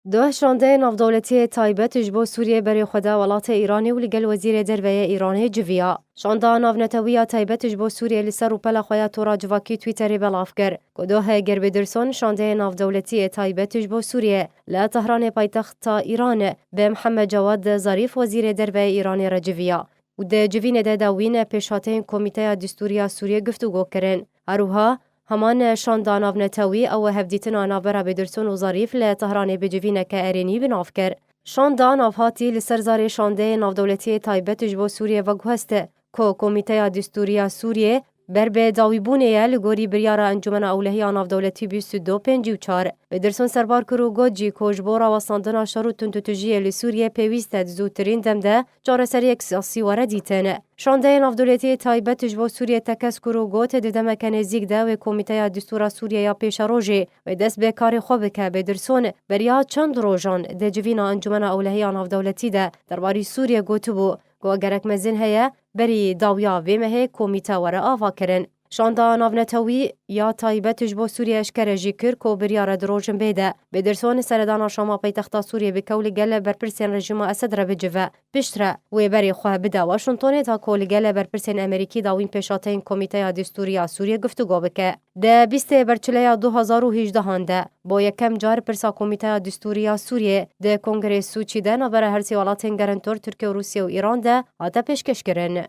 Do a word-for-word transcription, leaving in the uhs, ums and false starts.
Doh şandeyê navdewletî yê taybet ji bo Sûriyê berê xwe da welatê Îranê û li gel Wezîrê Derve yê Îranê civiya. Şanda navnetewî ya taybet ji bo Sûriyê li ser rûpela xwe ya tora civakî Twitterê belav kir ku doh Gerbêdirson şandeyê navdewletî yê taybet ji bo Sûriyê li Tehranê paytexta Îranê bi Mihemed Cewad Zarîf Wezîrê Derve yê Îranê re civiya. Û di civînê de dawîn pêşhateyên Komîteya Distûrî ya Sûriyê guftûgo kirin. Her wiha heman şanda navnetewî ew hevdîtina navbera Bêdirson û Zarîf li Tehranê bi civîneke erênî bi nav kir. Şanda navhatî li ser zarê şandeyê navdewletî yê taybet ji bo Sûriyê veguheste ku Komîteya Distûrî ya Sûriyê ber bi dawîbûnê ye li gorî biryara Encûmena Ewlehî ya Navdewletî bîst û du pêncî û çar. Bêdirson serbar kir û got jî ku ji bo rawestandina şer û tundûtijiyê li Sûriyê pêwîst e di zûtirîn dem de çareseriyek siyasî were dîtin. Şandeyê navdewletî yê taybet ji bo Sûriyê tekez kir û got, di demeke nêzîk de wê Komîteya Distûra Sûriyê ya Pêşerojê wê dest bi karê xwe bike. Bêdirson beriya çend rojan di civîna Encûmena Ewlehî ya Navdewletî de derbarî Sûriyê gotibû ku gerek mezin heye berî dawiya vê mehê komîte were avakirin. Şanda navnetewî ya taybet ji bo Sûriyê eşkere jî kir ku biryar e di rojinbê de Bêdirson seredana Şama paytexta Sûriyê bike û li gel berpirsên rejîma Esed re bicive. Piştre wê berê xwe bide Washingtonê ta ku li gel berpirsên Amerîkî dawîn pêşhateyên Komîteya Distûrî ya Sûriyê guftûgo bike. Di bîstê berçileya du hazar û hejdehan de bo yekem car pirsa Komîteya Distûrî ya Sûriyê di Kongrê Sûçî de navbera her sê welatên gerentor Tirkiye û Rûsya û Îran de hate pêşkêşkirin.